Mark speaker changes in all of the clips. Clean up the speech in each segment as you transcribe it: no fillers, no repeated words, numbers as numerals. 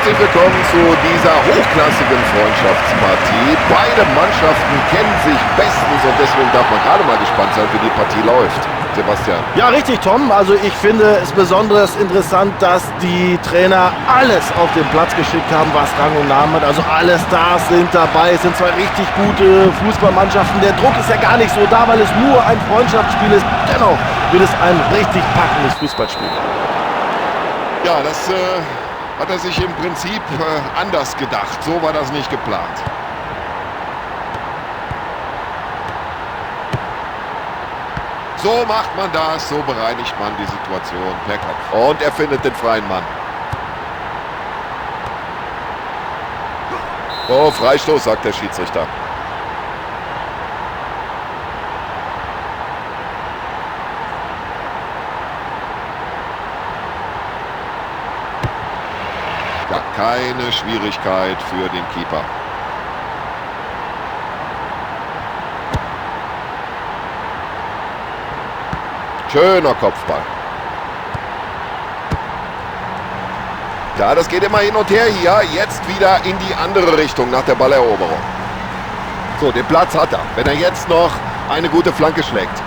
Speaker 1: Herzlich willkommen zu dieser hochklassigen Freundschaftspartie. Beide Mannschaften kennen sich bestens und deswegen darf man gerade mal gespannt sein, wie die Partie läuft. Sebastian.
Speaker 2: Ja, richtig, Tom. Also ich finde es besonders interessant, dass die Trainer alles auf den Platz geschickt haben, was Rang und Namen hat. Also alle Stars sind dabei. Es sind zwei richtig gute Fußballmannschaften. Der Druck ist ja gar nicht so da, weil es nur ein Freundschaftsspiel ist. Dennoch wird es ein richtig packendes Fußballspiel.
Speaker 1: Ja, das hat er sich im Prinzip anders gedacht. So war das nicht geplant. So macht man das, so bereinigt man die Situation per Kopf. Und er findet den freien Mann. Oh, Freistoß, sagt der Schiedsrichter. Ja, keine Schwierigkeit für den Keeper. Schöner Kopfball. Ja, das geht immer hin und her hier. Jetzt wieder in die andere Richtung nach der Balleroberung. So, den Platz hat er. Wenn er jetzt noch eine gute Flanke schlägt.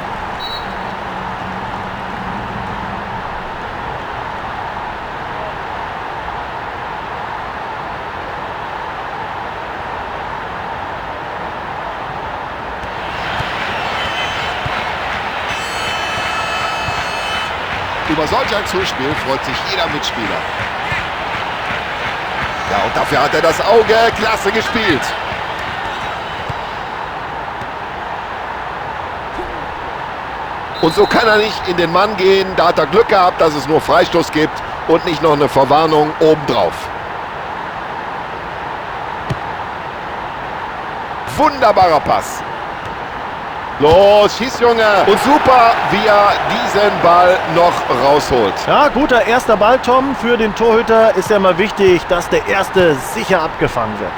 Speaker 1: Über solch ein Zuspiel freut sich jeder Mitspieler. Ja, und dafür hat er das Auge. Klasse gespielt. Und so kann er nicht in den Mann gehen. Da hat er Glück gehabt, dass es nur Freistoß gibt und nicht noch eine Verwarnung obendrauf. Wunderbarer Pass. Los, schieß, Junge. Und super, wie er diesen Ball noch rausholt.
Speaker 2: Ja, guter erster Ball, Tom. Für den Torhüter ist ja immer wichtig, dass der erste sicher abgefangen wird.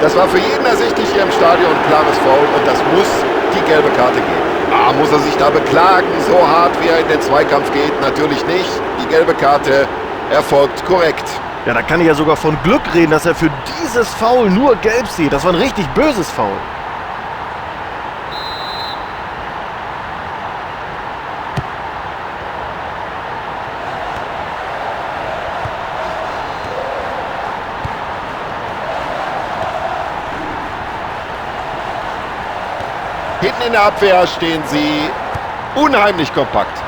Speaker 1: Das war für jeden ersichtlich hier im Stadion ein klares Foul und das muss die gelbe Karte geben. Ah, muss er sich da beklagen, so hart wie er in den Zweikampf geht? Natürlich nicht. Die gelbe Karte erfolgt korrekt.
Speaker 2: Ja, da kann ich ja sogar von Glück reden, dass er für dieses Foul nur gelb sieht. Das war ein richtig böses Foul.
Speaker 1: Hinten in der Abwehr stehen sie unheimlich kompakt.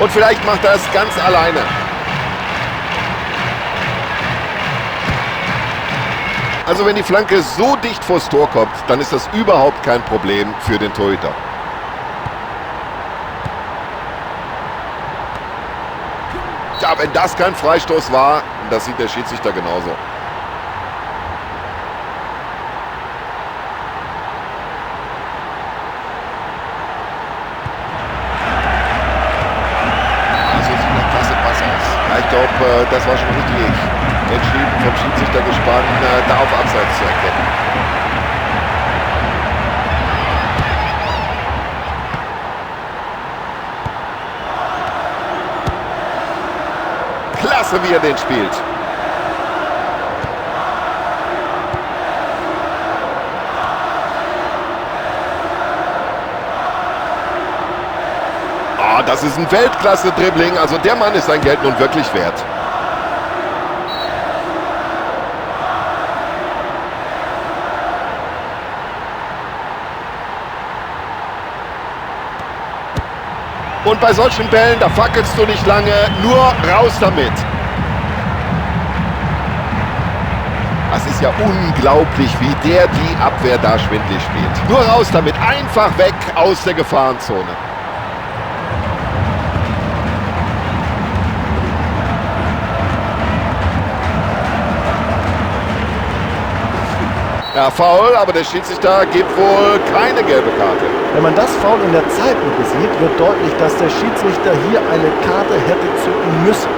Speaker 1: Und vielleicht macht er es ganz alleine. Also wenn die Flanke so dicht vors Tor kommt, dann ist das überhaupt kein Problem für den Torhüter. Ja, wenn das kein Freistoß war, das sieht der Schiedsrichter genauso. Also sieht ein klasse Pass aus. Ja, ich glaube, das war schon richtig entschieden vom Schiedsrichtergespann, da auf Abseits zu erkennen. Klasse, wie er den spielt. Ah, das ist ein Weltklasse-Dribbling. Also der Mann ist sein Geld nun wirklich wert. Und bei solchen Bällen, da fackelst du nicht lange, nur raus damit. Das ist ja unglaublich, wie der die Abwehr da schwindlig spielt. Nur raus damit, einfach weg aus der Gefahrenzone. Ja, faul, aber der Schiedsrichter gibt wohl keine gelbe Karte.
Speaker 2: Wenn man das Foul in der Zeitlupe sieht, wird deutlich, dass der Schiedsrichter hier eine Karte hätte zücken müssen.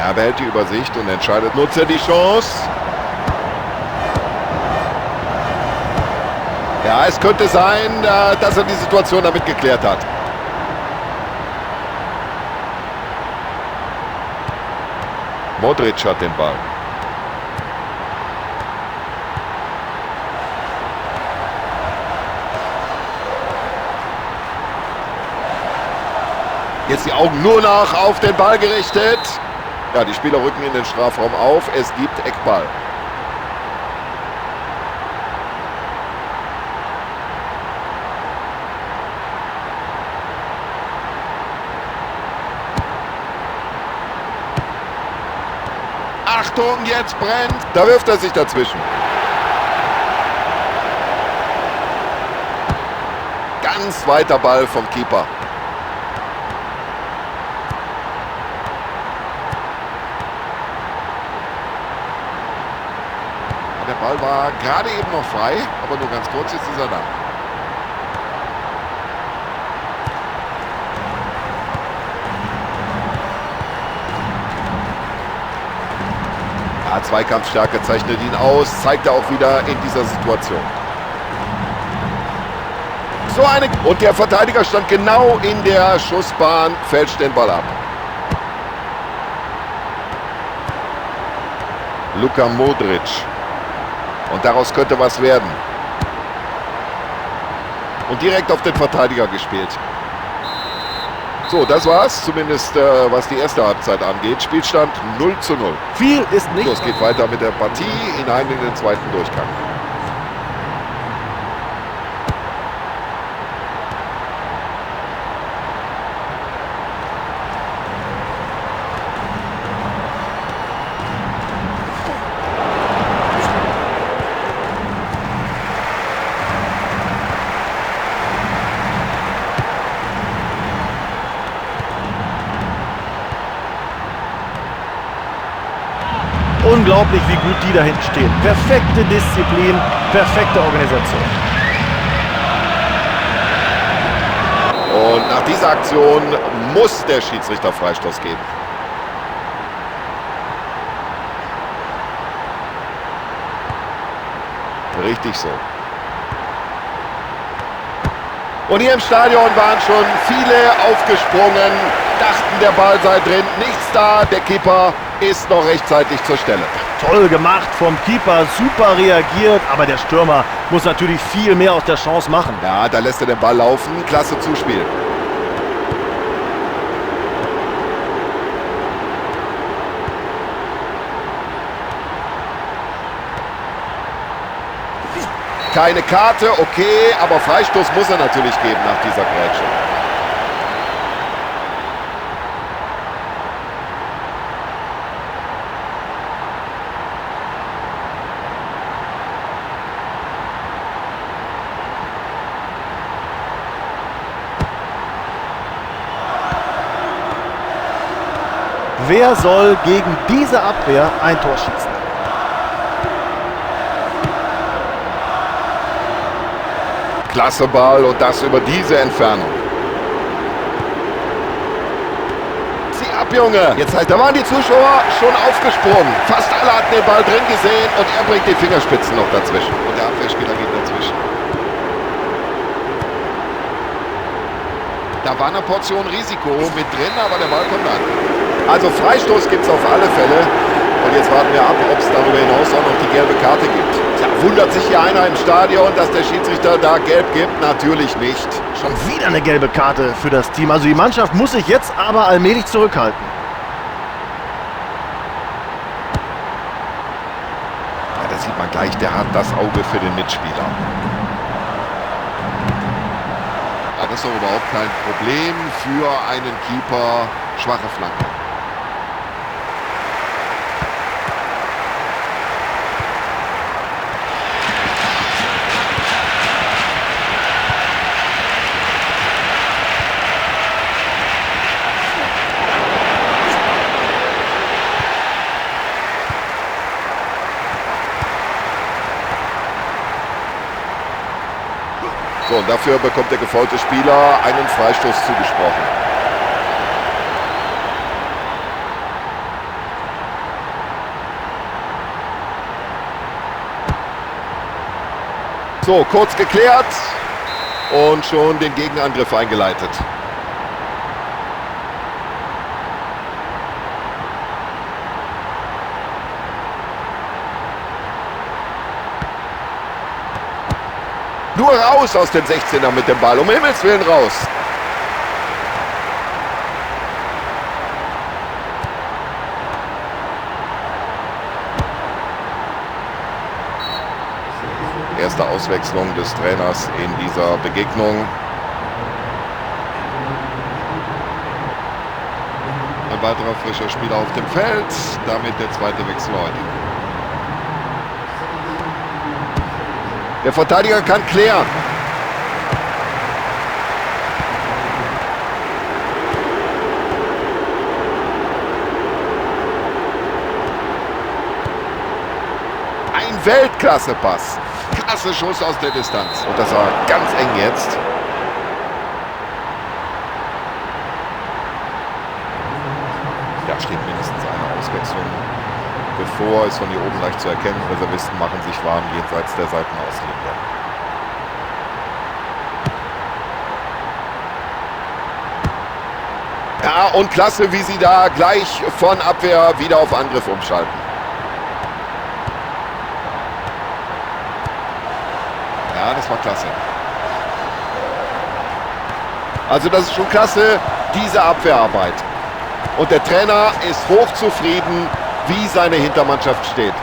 Speaker 1: Er behält die Übersicht und entscheidet. Nutzt er die Chance? Ja, es könnte sein, dass er die Situation damit geklärt hat. Modric hat den Ball. Jetzt die Augen nur noch auf den Ball gerichtet. Ja, die Spieler rücken in den Strafraum auf. Es gibt Eckball. Achtung, jetzt brennt. Da wirft er sich dazwischen. Ganz weiter Ball vom Keeper. Der Ball war gerade eben noch frei, aber nur ganz kurz, jetzt ist er da. Ja, Zweikampfstärke zeichnet ihn aus, zeigt er auch wieder in dieser Situation. So eine... Und der Verteidiger stand genau in der Schussbahn, fälscht den Ball ab. Luka Modric. Und daraus könnte was werden. Und direkt auf den Verteidiger gespielt. So, das war's. Zumindest was die erste Halbzeit angeht. Spielstand 0:0.
Speaker 2: Viel ist nicht.
Speaker 1: So, es geht weiter mit der Partie hinein in den zweiten Durchgang.
Speaker 2: Unglaublich, wie gut die da hinten stehen. Perfekte Disziplin, perfekte Organisation.
Speaker 1: Und nach dieser Aktion muss der Schiedsrichter Freistoß geben. Richtig so. Und hier im Stadion waren schon viele aufgesprungen, dachten, der Ball sei drin. Nichts da, der Keeper ist noch rechtzeitig zur Stelle.
Speaker 2: Toll gemacht vom Keeper, super reagiert, aber der Stürmer muss natürlich viel mehr aus der Chance machen.
Speaker 1: Ja, da lässt er den Ball laufen, klasse Zuspiel. Keine Karte, okay, aber Freistoß muss er natürlich geben nach dieser Grätsche.
Speaker 2: Wer soll gegen diese Abwehr ein Tor schießen?
Speaker 1: Klasse Ball und das über diese Entfernung. Zieh ab, Junge! Jetzt halt, da waren die Zuschauer schon aufgesprungen. Fast alle hatten den Ball drin gesehen und er bringt die Fingerspitzen noch dazwischen. Und der Abwehrspieler geht dazwischen. Da war eine Portion Risiko mit drin, aber der Ball kommt an. Also Freistoß gibt's auf alle Fälle. Und jetzt warten wir ab, ob's darüber hinaus auch noch die gelbe Karte gibt. Tja, wundert sich hier einer im Stadion, dass der Schiedsrichter da gelb gibt? Natürlich nicht.
Speaker 2: Schon wieder eine gelbe Karte für das Team. Also die Mannschaft muss sich jetzt aber allmählich zurückhalten.
Speaker 1: Ja, da sieht man gleich, der hat das Auge für den Mitspieler. Ja, das ist doch überhaupt kein Problem für einen Keeper. Schwache Flanke. So, und dafür bekommt der gefaulte Spieler einen Freistoß zugesprochen. So, kurz geklärt und schon den Gegenangriff eingeleitet. Nur raus aus dem 16er mit dem Ball, um Himmels Willen raus. Erste Auswechslung des Trainers in dieser Begegnung. Ein weiterer frischer Spieler auf dem Feld, damit der zweite Wechsel heute. Der Verteidiger kann klären. Ein Weltklasse-Pass. Klasse Schuss aus der Distanz. Und das war ganz eng jetzt. Da steht mindestens eine Auswechslung bevor. Ist von hier oben leicht zu erkennen. Reservisten machen sich warm jenseits der Seitenauslinie. Ja, und klasse, wie sie da gleich von Abwehr wieder auf Angriff umschalten. Ja, das war klasse. Also das ist schon klasse, diese Abwehrarbeit. Und der Trainer ist hochzufrieden, wie seine Hintermannschaft steht.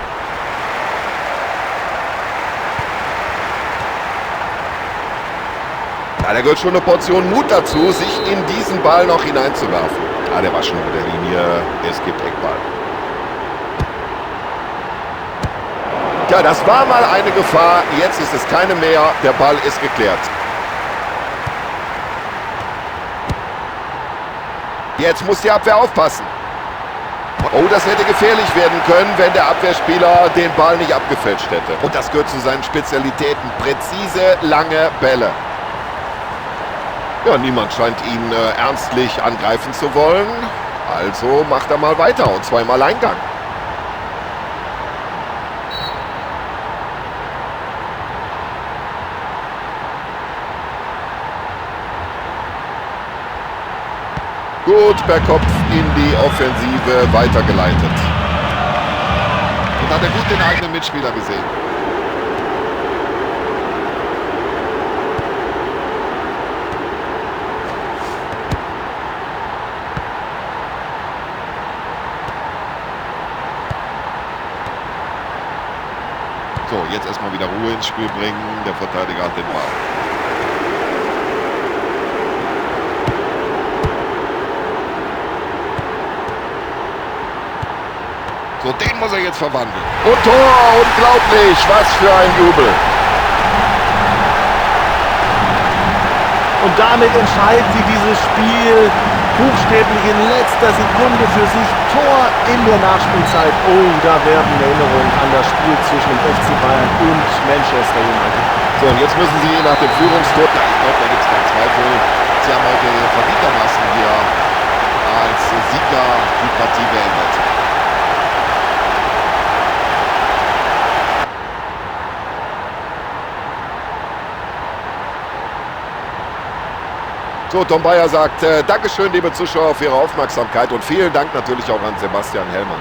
Speaker 1: Ja, da gehört schon eine Portion Mut dazu, sich in diesen Ball noch hineinzuwerfen. Ja, der war schon über der Linie. Es gibt Eckball. Ja, das war mal eine Gefahr. Jetzt ist es keine mehr. Der Ball ist geklärt. Jetzt muss die Abwehr aufpassen. Oh, das hätte gefährlich werden können, wenn der Abwehrspieler den Ball nicht abgefälscht hätte. Und das gehört zu seinen Spezialitäten. Präzise, lange Bälle. Ja, niemand scheint ihn ernstlich angreifen zu wollen. Also macht er mal weiter und zwar im Alleingang. Gut, per Kopf in die Offensive weitergeleitet. Und hat er gut den eigenen Mitspieler gesehen. So, jetzt erstmal wieder Ruhe ins Spiel bringen. Der Verteidiger hat den Ball. So, den muss er jetzt verwandeln. Und Tor, unglaublich, was für ein Jubel.
Speaker 2: Und damit entscheiden sie dieses Spiel buchstäblich in letzter Sekunde für sich. Tor in der Nachspielzeit. Oh, da werden Erinnerungen an das Spiel zwischen dem FC Bayern und Manchester United.
Speaker 1: So, und jetzt müssen sie nach dem Führungstor, ja, ich glaube, da gibt es keinen Zweifel. Sie haben heute verdientermaßen hier als Sieger die Partie beendet. So, Tom Bayer sagt, Dankeschön, liebe Zuschauer, für Ihre Aufmerksamkeit und vielen Dank natürlich auch an Sebastian Hellmann.